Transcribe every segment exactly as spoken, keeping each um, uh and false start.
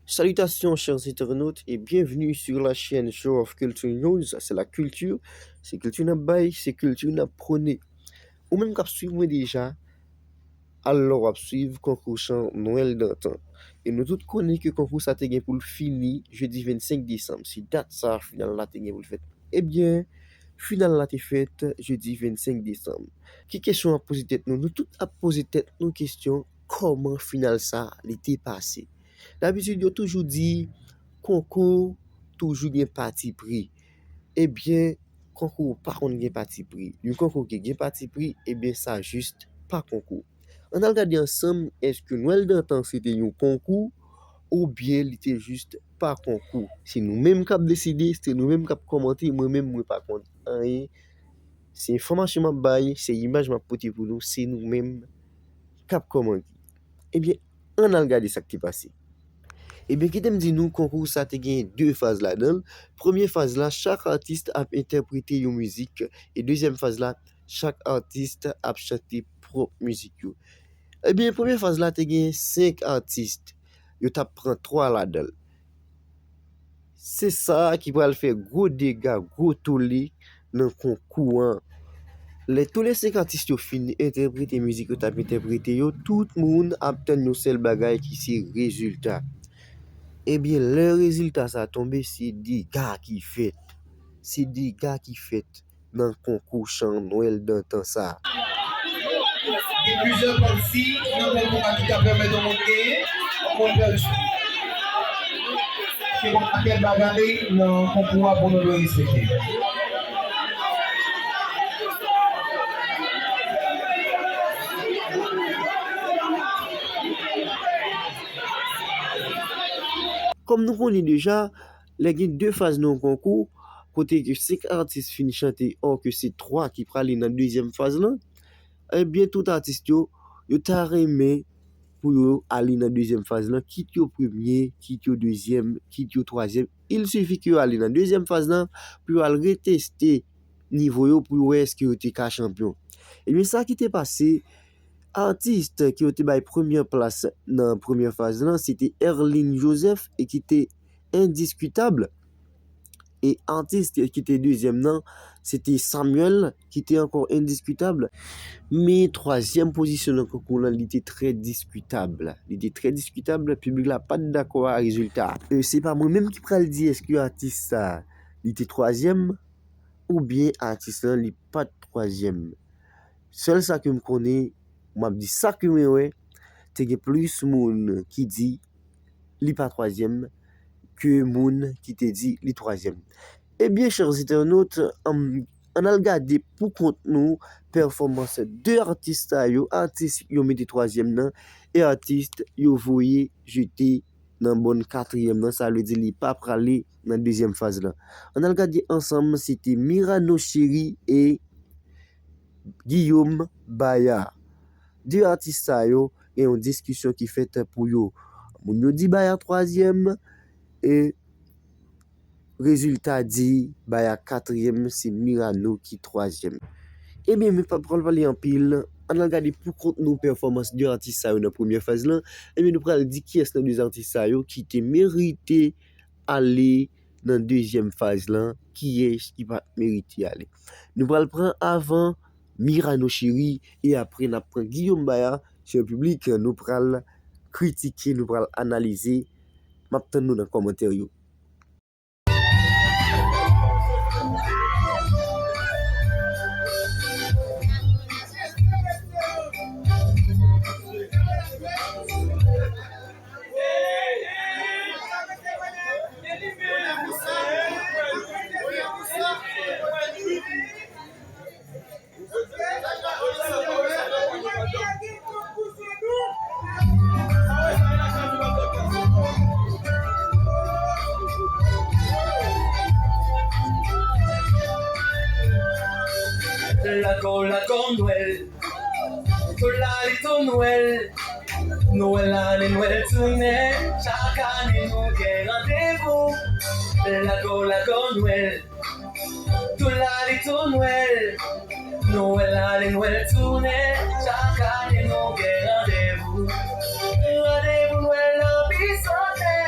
Salutations, chers internautes, et bienvenue sur la chaîne Show of Culture News. C'est la culture, c'est kilti n ap bay, se kilti n ap pwone. Ou menm k ap swiv mwen deja, alò w ap swiv konkou chan Nwèl Dantan. E nou tout konnen ke konkou sa te gen pou l fini jedi vennsenk desanm. Se dat sa final la te gen pou l fèt. Ebyen, final la te fèt jedi vennsenk desanm. Ki kesyon w ap poze tèt nou? Nou tout ap poze tèt nou kesyon, kòman final sa li te pase? Dabitid, yo toujou di, konkou toujou gen pati pri. Ebyen, konkou pa konn gen pati pri. Yon konkou ki gen pati pri, ebyen, sa jis pa konkou. Ann al gade ansanm, èske Nwèl Dantan se te yon konkou, oubyen li te jis pa konkou? Se nou menm k ap deside, se nou menm k ap kòmante, mwen menm, mwen pa konn anyen. Se enfòmasyon m ap bay, se imaj m ap pote pou nou, se nou menm k ap kòmante. Ebyen, ann al gade sa k te pase. Ebyen, kite m di nou, konkou sa te gen de faz ladan l. Premye faz la, chak atis ap entèprete yon mizik. E dezyèm faz la, chak atis ap chante pwòp mizik yo. Ebyen, premye faz la te gen senk atis. Yo t ap pran twa ladan l. Se sa ki pral fè gwo dega, gwo tole nan konkou an. Lè tou le senk atis yo fin entèprete mizik yo t ap entèprete yo, tout moun ap tann yon sèl bagay ki se rezilta. Ebyen, lè rezilta sa tonbe, se dega ki fèt. Se dega ki fèt nan konkou chan Nwèl Dantan sa. Gen plizyè pati nan konkou a ki ka pèmèt yon moun genyen, yon moun pèdi. Gen yon pakèt bagay nan konkou a pou nou dwe respekte. Kòm nou konnen deja, lè gen de faz nan yon konkou, kote ke senk atis fin chante, ò ke se twa ki prale nan dezyèm faz lan, ebyen, tout atis yo, yo ta renmen pou yo ale nan dezyèm faz lan, kit yo premye, kit yo dezyèm, kit yo twazyèm. Il sifi ke yo ale nan dezyèm faz lan pou yo al reteste nivo yo, pou yo wè èske yo te ka chanpyon. Ebyen, sa ki te pase, atis ke yo te bay premyè plas nan premyè faz lan, se te Erline Joseph, e ki te endiskitab. E atis ki te dezyèm nan, se te Samuel, ki te ankò endiskitab. Men twazyèm pozisyon nan konkou lan, li te trè diskitab. Li te trè diskitab, piblik la pa t dakò a rezilta a. E se pa mwen menm ki pral di èske atis sa, li te twazyèm, oubyen atis lan, li pa t twazyèm. Sèl sa ke m konnen, m ap di sa ke mwen wè, te gen plis moun ki di li pa twazyèm ke moun ki te di li twazyèm. Ebyen, chers internautes, ann, ann al gade pou kont nou pèfòmans de atis sa yo, atis yo mete twazyèm nan, e atis yo voye jete nan bòn katriyèm nan, sa vle di li pa prale nan dezyèm faz lan. Ann al gade ansanm, se te Mirano Chery e Guillaume Baya. De atis sa yo, gen yon diskisyon ki fèt pou yo. Moun yo di Baya twazyèm, e rezilta di Baya katriyèm, se Mirano ki twazyèm. Ebyen, men pa pral pale anpil, ann al gade pou kont nou pèfòmans de atis sa yo nan premyè faz lan. Ebyen, nou pral di kiyès nan de atis sa yo ki te merite ale nan dezyèm faz lan, kiyès ki pa t merite ale. Nou pral pran avan Mirano Chery, e apre n ap pran Guillaume Baya, chè piblik, nou pral kritike, nou pral analize. M ap tann nou nan kòmantè yo. Lago, lago, Nwèl. Tou la li tou Nwèl. Nwèl ale, Nwèl tounen. Chak ane nou gen randevou. Lago, lago, Nwèl. Tou la li tou Nwèl. Nwèl ale, Nwèl tounen. Chak ane nou gen randevou. Randevou Nwèl nan Bisantè.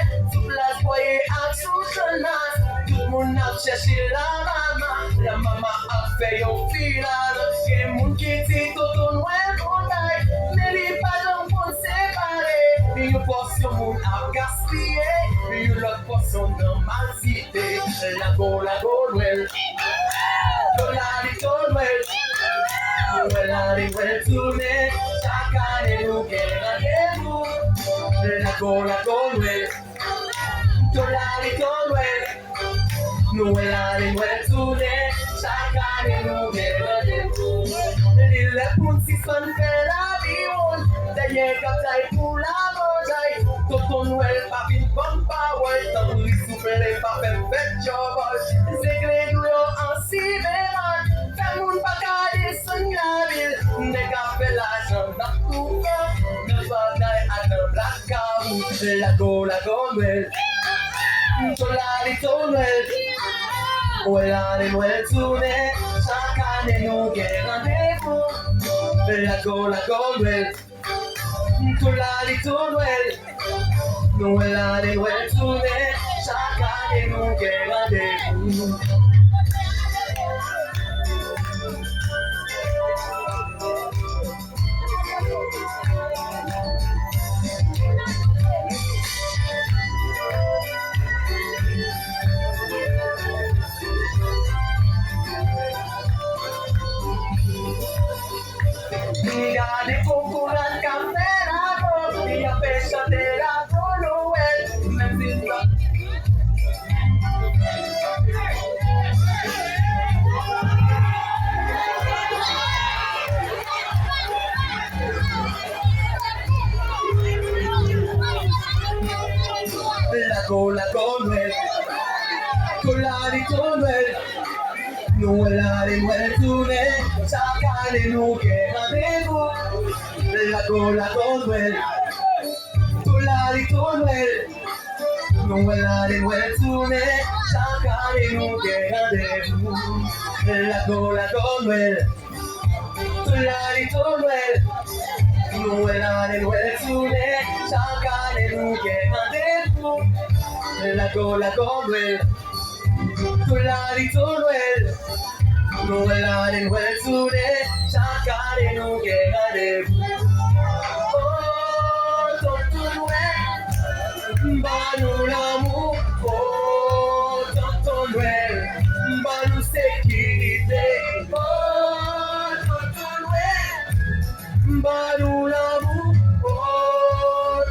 Chèche la mama, la mama ap fè yon filan. Gen moun ki di tonton Nwèl bòkay, men li pa janm konn separe. Yon pòsyon moun ap gaspiye, yon lòt pòsyon nan malsite. Lago, lago Nwèl, to la li to Nwèl. Nwèl ale, Nwèl tounen, chak ane nou gen randevou. Lago, lago Nwèl, to la li to Nwèl. Nwèl ale, Nwèl tounen, chak ane nou gen randevou. Li lè pou n sispann fè laviwonn dèyè gabjay pou lamanjay. Tonton Nwèl pa vin ban m pawòl, tanpri souple pa fè m fè djòbòl. Zenglendou yo an simenòl, fè moun pa ka desann lavil. Nèg ap fè lajan nan koufè, nan bagay ak nan blakawout. Lago, lago Nwèl, to la li to Nwèl. Nwèl ale, Nwèl tounen, chak ane nou gen randevou. Lago, lago Nwèl, to la li to Nwèl. Nwèl ale, Nwèl tounen, chak ane nou gen randevou. Gade kokorat k ap fè lago, y ap fè chante lago Nwèl, menm si Lago, lago Nwèl, to la li to Nwèl. Nwèl ale, Nwèl tounen, chak ane nou gen randevou. Lago, lago Nwèl, to la li to Nwèl. Nwèl ale, Nwèl tounen, chak ane nou gen randevou. Lago, lago Nwèl, to la li to Nwèl. Nwèl ale, Nwèl tounen, chak ane nou gen randevou. Lago, lago Nwèl, to la li to Nwèl. Nwèl ale, Nwèl tounen, chak ane nou gen randevou. O, tonton Nwèl, ban nou lanmou. O, tonton Nwèl, ban nou sekirite. O, tonton Nwèl, ban nou lanmou. O,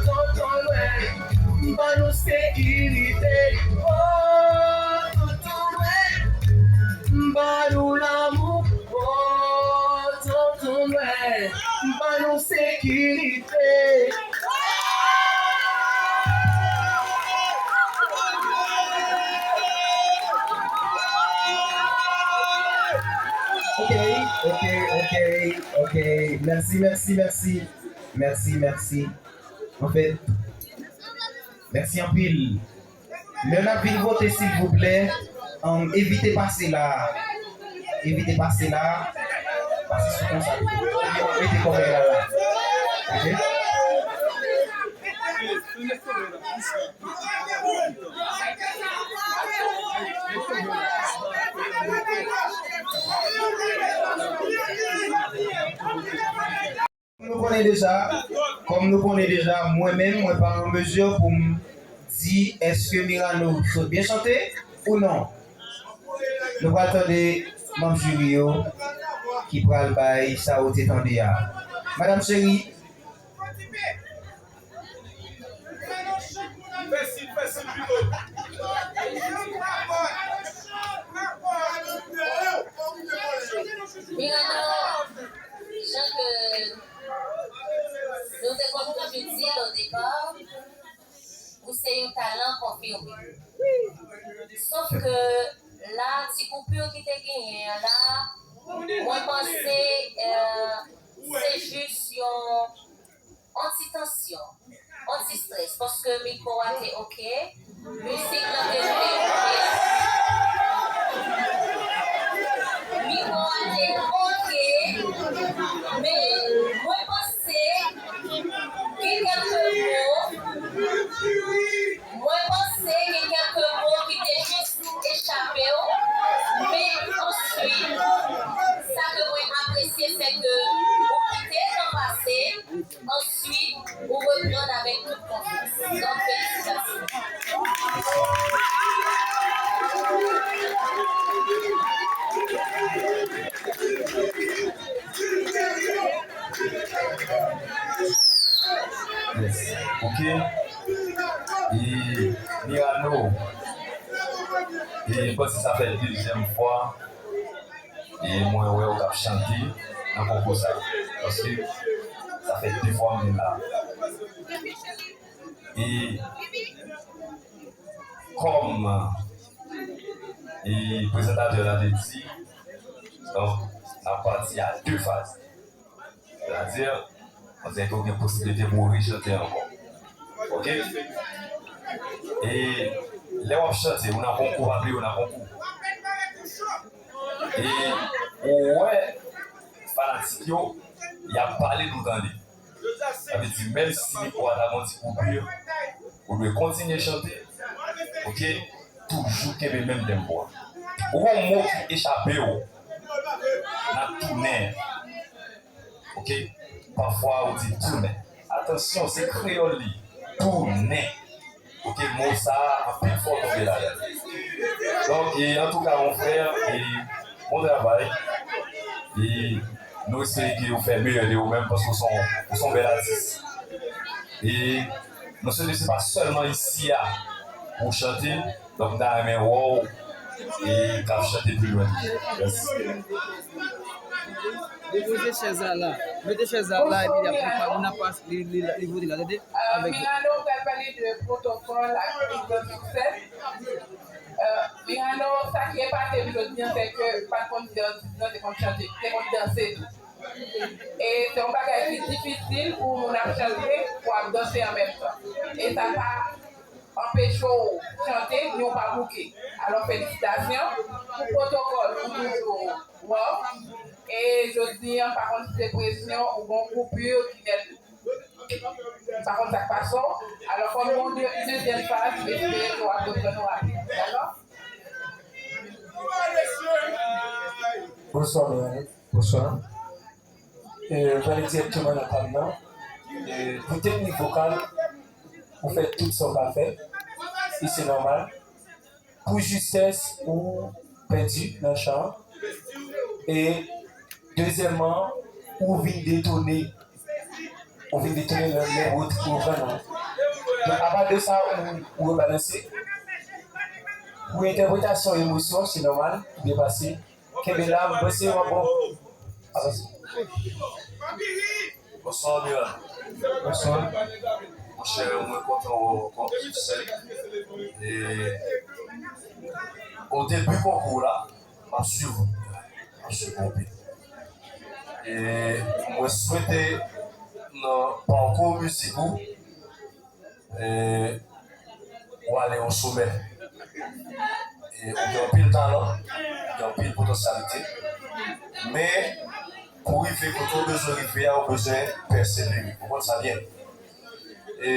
tonton Nwèl, ban nou sekirite. O, tonton Nwèl, ban nou lanmou. O, tonton Nwèl, ban nou sekirite. Ok, ok, ok, ok. Mèsi, mèsi, mèsi. Mèsi, mèsi. Anfèt, mèsi anpil. Lè n ap vin vote, silvouplè, um, evite pase la. Evite pase la. Pase sou konsa. Mete kòmè la la. Ok? Nou konnen deja, kòm nou konnen deja, mwen menm, mwen pa an mezi pou m di èske Mirano sot byen chante ou non. Nou pral tande manm jiri yo ki pral bay sa yo te tande a. Madam Cheri. Mirano, jan ke nou te konn toujou di l o depa, ou se yon talan konfime. Sof ke la, ti koupi ki te genyen an la, mwen panse, eh, se jis yon, yon ti tansyon, yon ti strès, paske mikwo a te oke, mizik lan te, te oke. Mikwo a te oke, men mwen panse gen kèlke mo, mwen panse gen kèlke mo ki te jis echape w. E Mirano, e m panse sa fè dezyèm fwa e mwen wè w k ap chante nan konkou sa. Paske sa fè de fwa m vin la. E kòm e prezantatè la te di, donk, n ap pati a de faz. Sètadi, ansanm ke w gen posiblite pou w rechante ankò. Oke? E lè w ap chante, ou nan konkou, pa bliye ou nan konkou. E ou wè fanatik yo, y ap pale nou tande. Sa vle di, menm si mikwo a ta gon ti koupi, ou dwe kontinye chante. Oke? Toujou kenbe menm tenpo a. Ou gon mo ki echape w nan tounen. Oke? Pafwa ou di tounen. Atansyon, se kreyòl li. Tounen. Oke, mo sa a, anpil fwa w tonbe ladan l. Donk, e, antouka, mon frè, e, bon travay. E nou espere ke ou fè meyè de ou menm, paske ou se yon, ou se yon bèl atis. E nou swete se pa sèlman isi a pou w chante, donk m ta renmen wè w e k ap chante pi lwen. Mèsi. Depoze chèz la la. Mete chèz la la, epi apre, pa moun ap pase, li, li, li vote la, tande? Avèk Mirano pral pale de pwotokòl ak prizon sou sèn. Euh, Mirano, sa ki epate m jodi a, se ke pa t konn danse, non, te konn chante, te konn danse tou. E se yon bagay ki difisil pou moun ap chante, pou ap danse an menm tan. E sa pa anpeche w chante, ni w pa bouke. Alò, felisitasyon pou pwotokòl, ou toujou wòf. E jodi a, pa konn si se presyon ou gon koupi ki nèt. Pa konn sa k pase w. Alò, fò nou yon de-, dezyèm faz, m espere ke w ap reprann nou rapid. Dakò? Bonswa, Meyane. Bonswa. E, m prale dirèkteman nan pam nan. E, pou teknik vokal, ou fè tout sa w ka fè. E se nòmal. Pou jistès, ou pèdi nan chan an. E dezyèmman, ou vin detone. Ou vin detone lè, lè ou reprann nan. Donk, apa de sa, ou, ou rebalanse. Pou entèpretasyon emosyon, se nòmal, ou byen pase. Kenbe la, m panse w ap bon. Avanse. Bonswa, Amiral. Bonswa. Monchè, mwen kontan wè w ankò sou sèn. E o debi konkou la, m ap swiv ou. M ap swiv ou anpil. E mwen swete nan pakou mizik ou, e, ou ale yon somè. E, ou gen anpil talan, ou gen anpil potansyalite. Men, pou rive kote ou bezwen rive a, ou bezwen pèsevere. Ou konn sa byen. E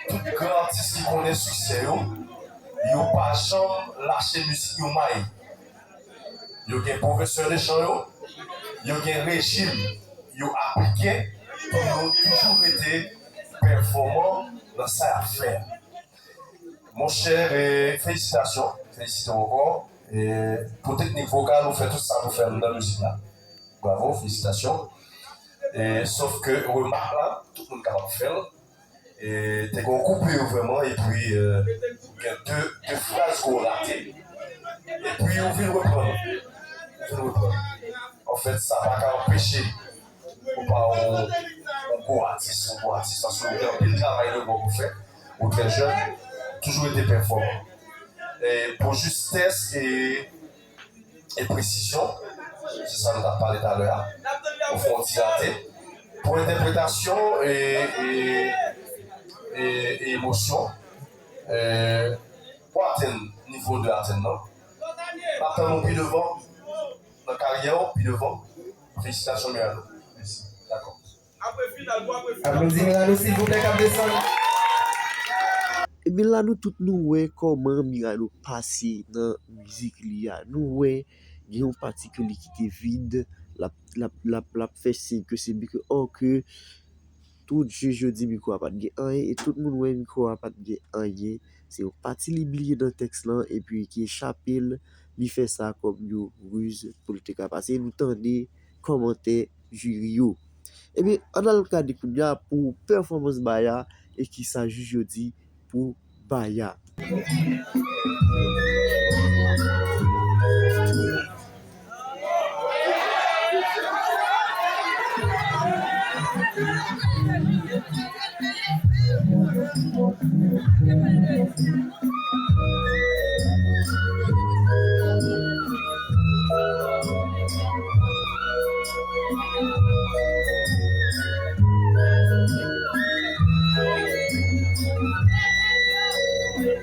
tout gran atis ki konnen siksè yo, yo pa janm lache mizik yo may. Yo gen pwofesè de chan yo, yo gen rejim yo aplike pou yo toujou rete pèfòman nan sa y ap fè a. Monchè, e, felisitasyon, felisite w ankò. E, pou teknik vokal, ou fè tout sa pou fè nan mizik la. Bravo, felisitasyon. E, sòf ke remak la, tout moun kapab fè l. E, te gen yon koupi vrèman, epi, e, gen de, de fraz ke w rate. Epi ou vin reprann. Ou vin reprann. Anfèt, sa pa ka anpeche ou pa yon, yon gwo atis, yon gwo atis, paske ou gen anpil travay devan pou fè. Ou trè jèn, toujou rete pèfòman. E pou jistès e e presizyon, se sa nou t ap pale talè a. Ou fè yon ti rate. Pou entèpretasyon e, e, e, e emosyon, e, ou atenn nivo de atenn nan. N ap tann ou pi devan, nan karyè w, pi devan. Felisitasyon, Mirano. Mèsi. Dakò. Aplodi Mirano, silvouplè, k ap desann. Ebyen, la, nou tout nou wè kòman Mirano pase nan mizik li a. Nou wè gen yon pati ke li kite vid, l ap, l ap, l ap, l ap fè siy ke se mikwo, or ke tout jij yo di mikwo a pa t gen anyen, e tout moun wè mikwo a pa t gen anyen. Se yon pati li bliye nan tèks lan, epi ki echape l, li fè sa kòm yon riz pou l te ka pase. Nou tande kòmantè jiri yo. Ebyen, ann al gade kounye a pou pèfòmans Baya e kisa jij yo di pou Baya.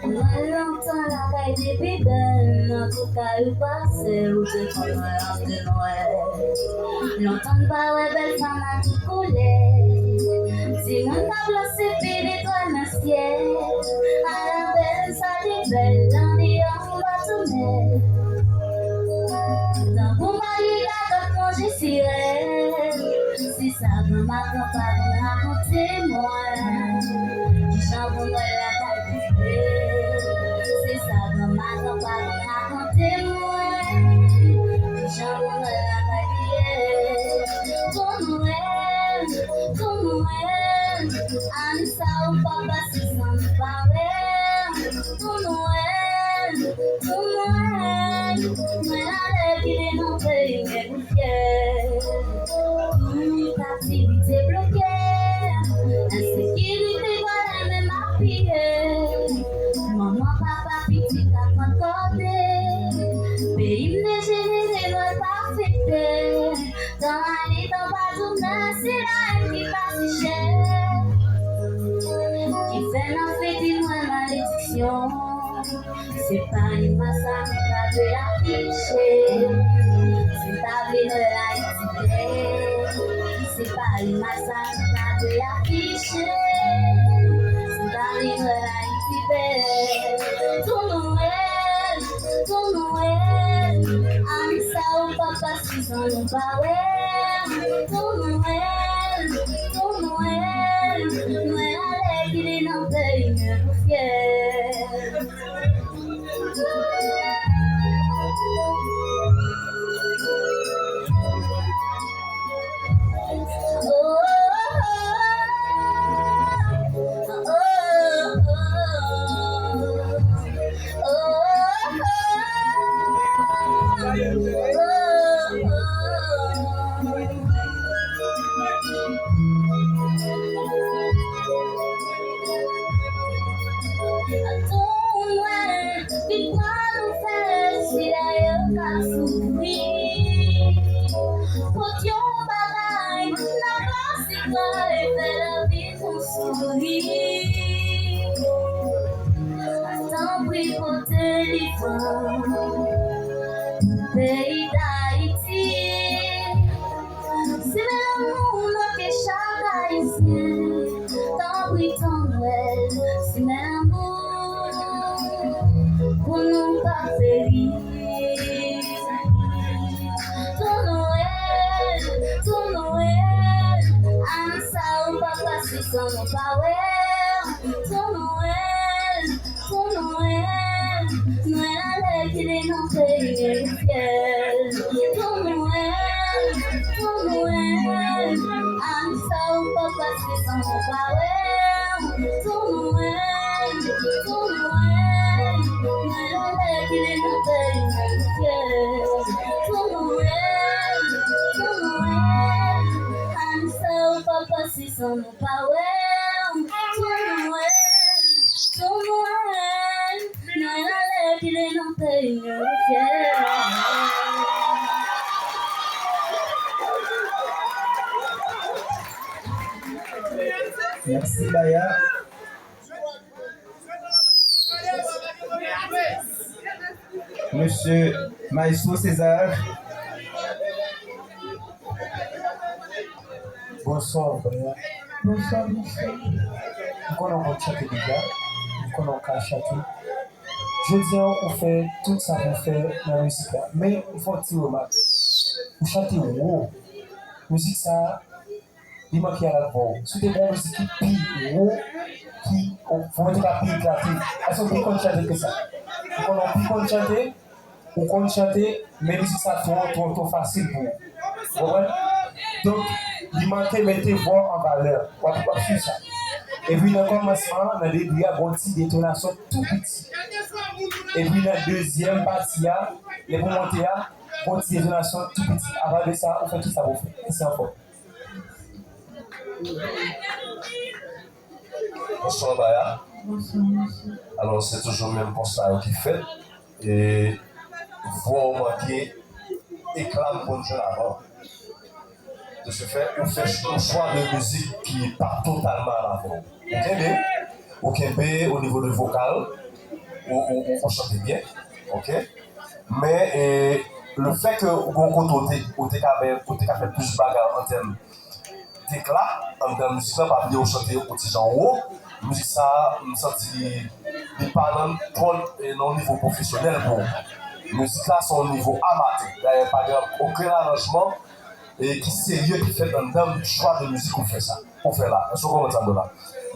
Mwen lontan lakay depi bèl, antouka yo pase ou te konn wè an de nwè. Lontan m pa wè bèl fanm a tout koulè. Timoun k ap lanse pilit wè mesye. Ala bèl sa li bèl, andeyò m pa tounen. Tankou Margarita k ap manje sirèt. Se sa granma, granpa konn rakonte mwen. Kijan pou Nwèl la ta rive? Se sa granma, granpa konn rakonte mwen. Kijan pou Nwèl la ta rive? Pou Nwèl, pou Nwèl, ane sa ou pa pase san nou pa wè. Pou Nwèl, pou Nwèl, Nwèl alèkile nan peyi m. Pyè. Tout aktivite bloke. Ensekirite vòlè menm ap piye. Manman, papa, pitit ap pran kote. Peyi m dejenere, Nwèl pa fete. Tan ale, tan pa tounen, se la ki pa si chè. Ki fè nan fete Nwèl malediksyon. Se pa imaj sa nou ta dwe afiche. Si n ta vle Nwèl Ayiti bèl, se pa imaj sa nou ta dwe afiche. Si n ta vle Nwèl Ayiti bèl, tou Nwèl, tou Nwèl, ane sa ou pa pase san nou pa wè. Tou Nwèl, tou Nwèl, Nwèl alèkile nan peyi m, nou fyè. Tou Nwèl, ki pwa nou fè, sila yo k ap soufri. Pot yon bagay, n ap pase kwa e fè lavi nou souri. Tanpri pote li pou peyi Dayiti. Simen lanmou nan kè chak Ayisyen. Tanpri, Ton Nwèl, simen lanmou pou nou pa peri. Ton Nwèl, Ton Nwèl, ane sa ou pa pase san nou pa wè. Ton Nwèl, Pou Nwèl, Nwèl alèkile nan peyi m, nou fyè. Pou Nwèl, pou Nwèl, ane sa ou pa pase san nou pa wè. Pou Nwèl, pou Nwèl, Nwèl alèkile nan peyi m, nou fyè. Pou Nwèl, pou Nwèl, ane sa ou pa pase san nou pa wè. Pou Nwèl, pou Nwèl, Nwèl alèkile nan peyi m, nou fyè. Mèsi, Baya. Mesye Maestro César. Bonswa, frè. Bonswa, bonswa. M konnen w konn chante deja. M konnen w ka chante. Jodi a, ou fè tout sa pou w fè nan mizik la. Men, m fè yon ti remak. Ou chante wo. Mizik sa, li manke a lavwa w. Si w te gen yon mizik ki pi wo, ki, ou, ou te ka pi eklate. Èske w pi konn chante ke sa? M konnen w pi konn chante, ou konn chante, men mizik sa twò, twò, twò fasil pou ou. Ou konprann? Donk, li manke mete vwa w an valè. W ap, w ap swiv sa. Epi nan kòmansman an, nan debi a, gon ti detonasyon tou piti. Epi nan dezyèm pati a, lè pou monte a, gon ti detonasyon tou piti. Apa de sa, ou fè tout sa pou fè. Mèsi ankò. Bonswa, Baya. Bonswa, mesye. Alò, se toujou menm konsta yo ki fèt. E vwa w manke ekla m konn jwenn avan. De ce fait, ou fè ch-, yon chwa de mizik ki pa totalman alavè w. Ou kenbe, ou kenbe o nivo de vokal, ou, ou, ou, ou chante byen, oke? Men, e, le fait que ou gon kote ou te, ou te ka fè, ou te ka fè plis bagay an tèm dekla anndan mizik la, pa bliye ou chante yon ti jan wo. Mizik sa, m santi li, li pa nan twò, e, nan yon nivo pwofesyonèl pou ou. Mizik la, se yon nivo amatè. Dayè, pa gen okenn aranjman, e, ki serye ki fèt anndan chwa de mizik ou fè sa. Ou fè la. Èske w konprann sa m di w la?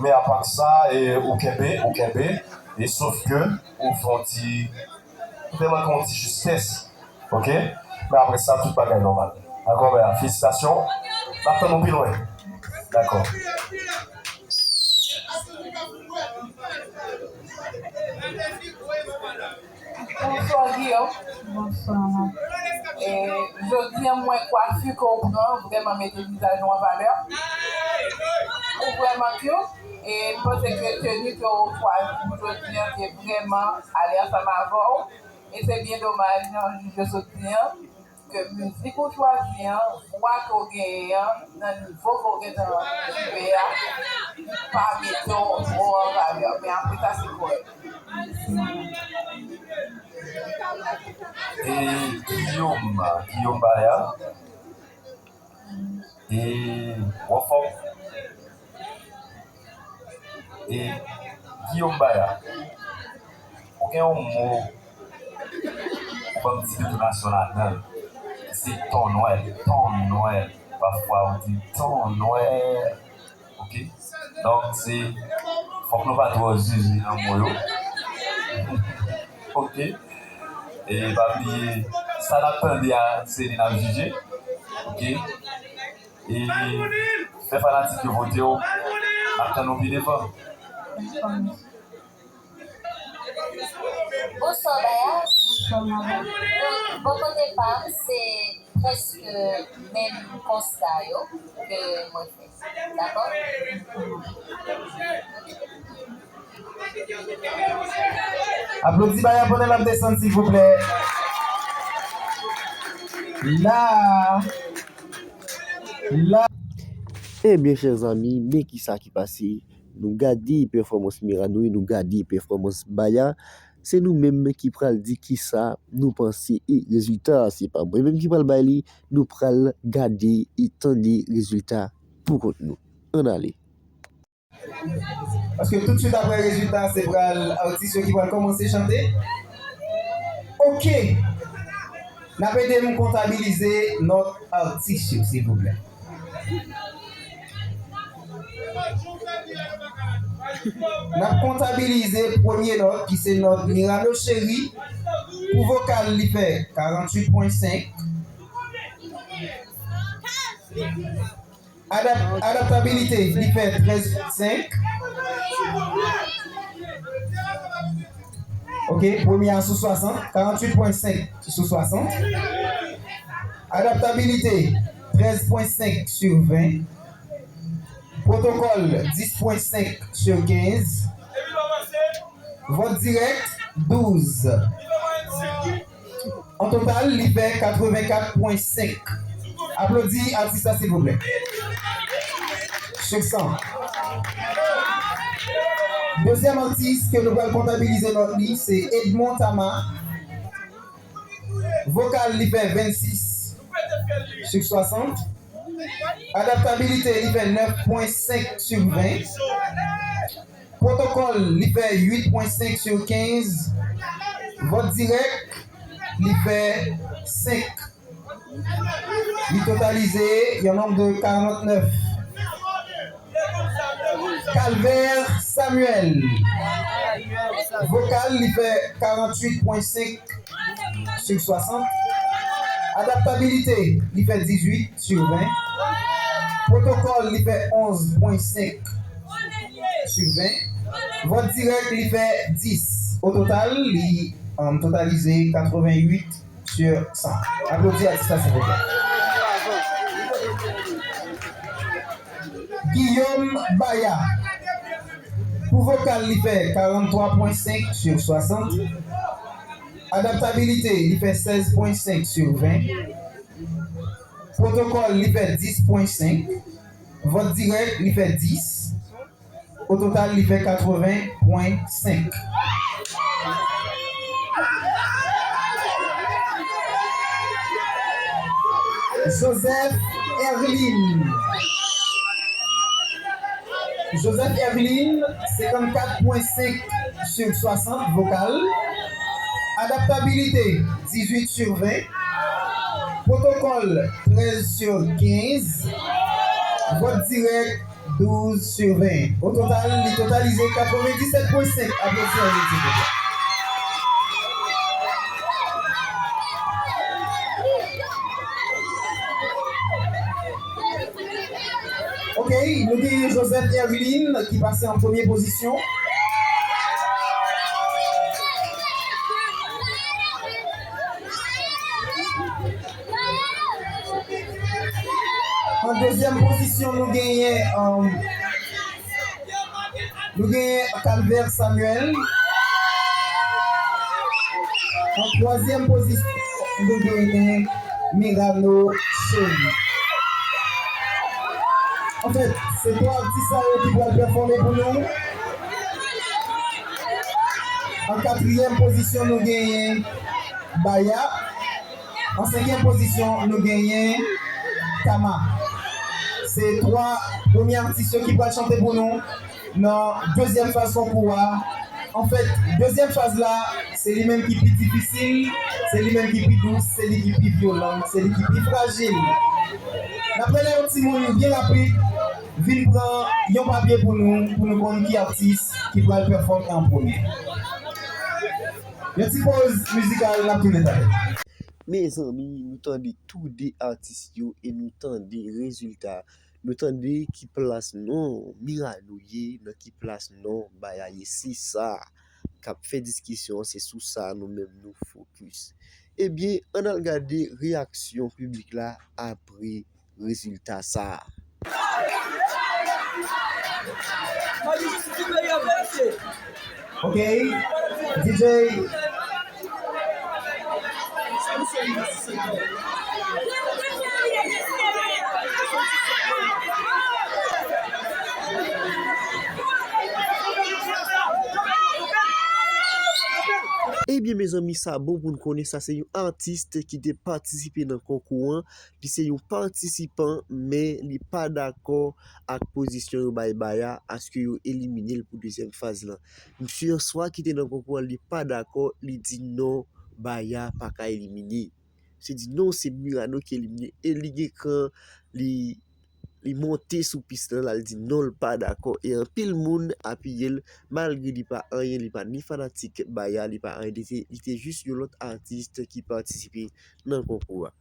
Men apa sa, e, ou kenbe, ou kenbe, e sof ke ou fè yon ti, ou te manke yon ti jistès. Oke? Men apre sa, tout bagay nòmal. Dakò, Baya? Felisitasyon. N ap tann ou pi lwen. Dakò. Bonswa, Guillaume. Bonswa, man. E, jodi a, m wè kwafi ke w pran vrèman mete vizaj ou an valè. Ou vrèman cute. E m panse ke teni ke w chwazi pou jodi a te vrèman ale ansanm avè w. E se byen domaj, jan jij yo sot di an, ke mizik ou chwazi an, vwa ke w genyen an, nan nivo ke w gentan rive a, pa mete w twò an valè. Men apre sa, se kòrèk. E Guillaume, Guillaume Baya. E w anfòm? E Guillaume Baya, ou gen yon mo, ou ban m ti detonasyon ladan l. Se ton nwè, ton nwè. Pafwa ou di ton nwè. Oke? Donk, se, fòk nou pa twò zuzu nan mo yo. Oke? E pa bliye, sa n ap tande a, se li n ap jije. Oke? E fè fanatik yo vote w. N ap tann ou pi devan. Bonswa, Baya. Bonswa, madam. Donk, bò kote pa m, se prèske menm konsta yo ke mwen fè. Dakò? Aplodi Baya pandan l ap desann, silvouplè. La. La. Ebyen, chè zanmi, men kisa ki pase. Nou gade pèfòmans Mirano e nou gade pèfòmans Baya. Se nou menm ki pral di kisa nou panse e rezilta a. Se pa mwen menm ki pral bay li, nou pral gade e tande rezilta pou kont nou. Ann ale. Paske toutswit apre rezilta, se pral atis yo ki pral kòmanse chante. Oke. N ap ede m kontabilize nòt atis yo, silvouplè. N ap kontabilize premye nòt, ki se nòt Mirano Cheri. Pou vokal, li fè karanntuit pwen senk. Adap-, adaptabilite, li fè trèz pwen senk. Ok, premye a sou swasant, karanntuit pwen senk sou swasant. Adaptabilite, trèz pwen senk sou ven. Pwotokòl, dis pwen senk sou kenz. Vòt dirèk, douz. An total, li fè katrevenkat pwen senk. Aplodi atis la, silvouplè. Sou san. Dezyèm atis ke nou pral kontabilize nòt li, se Edmond Tama. Vokal, li fè vennsis sou swasant. Adaptabilite, li fè nèf pwen senk sou ven. Pwotokòl, li fè uit pwen senk sou kenz. Vòt dirèk, li fè senk. Li totalize yon nonb de karannèf. Calvaire Samuel. Vokal, li fè karanntuit pwen senk sou swasant. Adaptabilite, li fè dizuit sou ven. Pwotokòl, li fè onz pwen senk. sur ven. Vòt dirèk, li fè dis. O total, li, um, totalize katreventuit sur san. Aplodi atis la, silvouplè. Guillaume Baya. Pou vokal, li fè karanntwa pwen senk sur swasant. Adaptabilite, li fè sèz pwen senk sur ven. Pwotokòl, li fè dis pwen senk. Vòt dirèk, li fè dis. O total, li fè katreven pwen senk. Joseph Erlin. Joseph Erlin, senkannkat pwen senk sur swasant vokal. Adaptabilite, dizuit sur ven. Pwotokòl, trèz sur kenz. Vòt dirèk, douz sur ven. O total, li totalize katrevendisèt pwen senk. Aplodi Erlin, silvouplè. Ok, nou genyen Joseph Erlin ki pase an premye pozisyon. An dezyèm pozisyon, nou genyen, um, nou genyen Calvaire Samuel. An twazyèm pozisyon, nou genyen Mirano Chery. Anfèt, se twa atis sa yo ki pral pèfòme pou nou. An katriyèm pozisyon, nou genyen Baya. An senkyèm pozisyon, nou genyen Tama. Se twa premye atis yo ki pral chante pou nou nan dezyèm faz konkou a. Anfèt, dezyèm faz la, se li menm ki pi difisil, se li menm ki pi dous, se li ki pi vyolan, se li ki pi frajil. N ap rele yon timoun byen rapid vin pran yon papye pou nou, pou nou konn ki atis ki pral pèfòme an premye. Yon ti poz mizikal, n ap tounen talè. Mezanmi, nou tande tou de atis yo e nou tande rezilta. Nou tande ki plas non Mirano ye, nan ki plas non Baya ye. Se sa k ap fè diskisyon an, se sou sa nou menm nou fokis. Ebyen, ann al gade reyaksyon piblik la apre rezilta sa a. Ok, D J. Ebyen, mezanmi, sa bon pou n konnen sa se yon atis ki te patisipe nan konkou an, li se yon patisipan, men li pa dakò ak pozisyon yo bay Baya, aske yo elimine l pou dezyèm faz lan. Misye an swa ki te nan konkou an, li pa dakò, li di non, Baya pa ka elimine. Misye di non, se Mirano ki elimine, e li gen kran, li, li monte sou pis lan, l al di non, l pa dakò, e anpil moun apiye l, malgre li pa anyen, li pa ni fanatik Baya, li pa anyen, li te, li te jis yon lòt atis ki patisipe nan konkou a.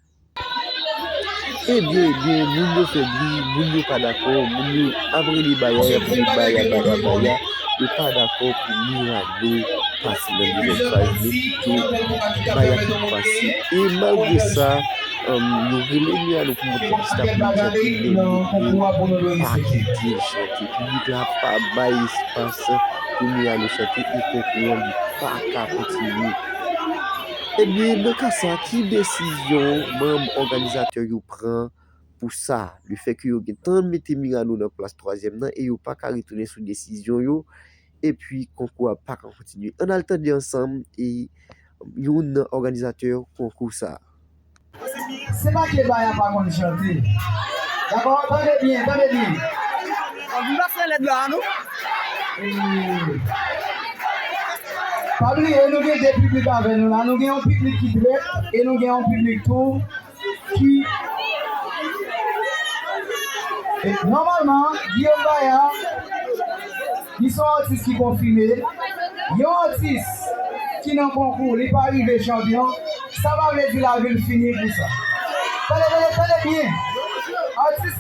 Ebyen, ebyen, moun yo fè bri, moun yo pa dakò, moun yo ap rele Baya, y ap rele Baya, Baya, Baya. Yo pa dakò pou Mirano pase nan dezyèm faz, men pito Baya ki pase. E malgre sa, um, yo rele Mirano pou monte pis la pou l chante, men li pa kite l chante. Piblik la pa bay espas pou Mirano chante e konkou an li pa ka kontinye. Ebyen, nan ka sa, ki desizyon manm òganizatè yo pran pou sa? Lefètke yo gentan mete Mirano nan plas twazyèm nan e yo pa ka retounen sou desizyon yo, epi konkou a pa ka kontinye. Ann al tande ansanm e youn nan òganizatè konkou sa a. Se pa ke Baya pa konn chante. Dakò? Tande byen, tande byen. Ann pase lèd la, non? E, pa bliye, nou gen de piblik avè nou la. Nou gen yon piblik ki drèt e nou gen yon piblik tou ki, e, nòmalman, Guillaume Baya, li se yon atis ki konfime. Yon atis ki nan konkou, li pa rive chanpyon, sa pa vle di lavi l fini pou sa. Tande, tande, tande byen. Atis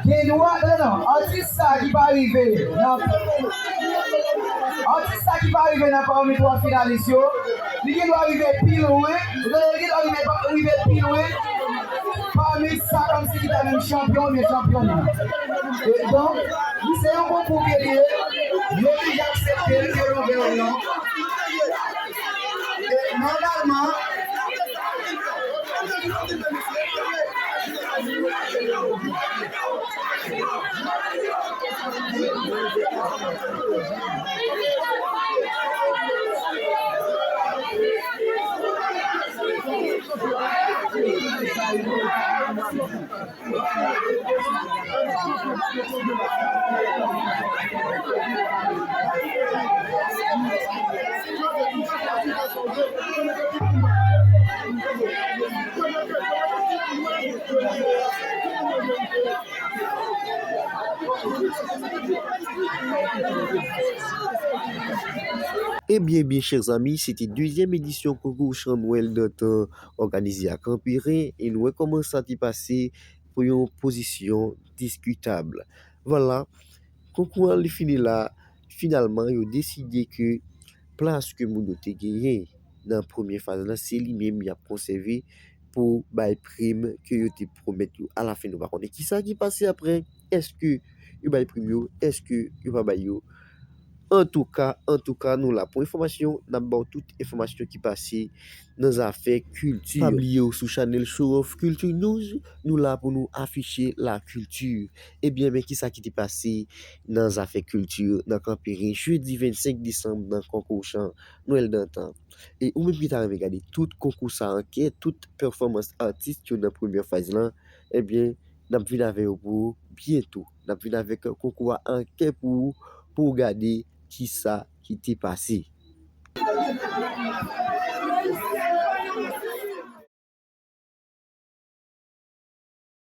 gen dwa, non, non, atis sa ki pa rive nan, atis sa ki pa rive nan pami twa finalis yo, li gen dwa rive pi lwen, li gen dwa rive, rive pi lwen pami sa kòmsi ki ta menm chanpyon oubyen chanpyòn nan. E donk, li se yon konkou ke li ye, yo deja aksepte l ke lonbè w lan. E nòmalman, Ebyen, ebyen, chè zanmi, se te dezyèm edisyon konkou chan Nwèl Dantan òganize a Kanperen, e nou wè kòman sa te pase pou yon pozisyon diskitab. Vwala, konkou an li fini la, finalman, yo deside ke plas ke moun yo te genyen nan premye faz lan, se li menm y ap konsève pou bay prim ke yo te pwomèt yo. Alafen, nou pa konnen kisa ki pase apre. Èske yo bay prim yo? Èske yo pa bay yo? Antouka, antouka, nou la pou enfòmasyon. N ap ba w tout enfòmasyon ki pase nan zafè kilti. Pa bliye w sou chanèl Show of Culture News. Nou la pou nou afiche lakilti. Ebyen, men kisa ki te pase nan zafè kilti nan Kanperen jedi vennsenk desanm nan konkou chan Nwèl Dantan. E ou menm ki ta renmen gade tout konkou sa an kè, tout pèfòmans atis yo nan premyè faz lan, ebyen, n ap vin avè yo pou ou byento. N ap vin avèk konkou a an kè pou ou, pou w gade kisa ki te pase.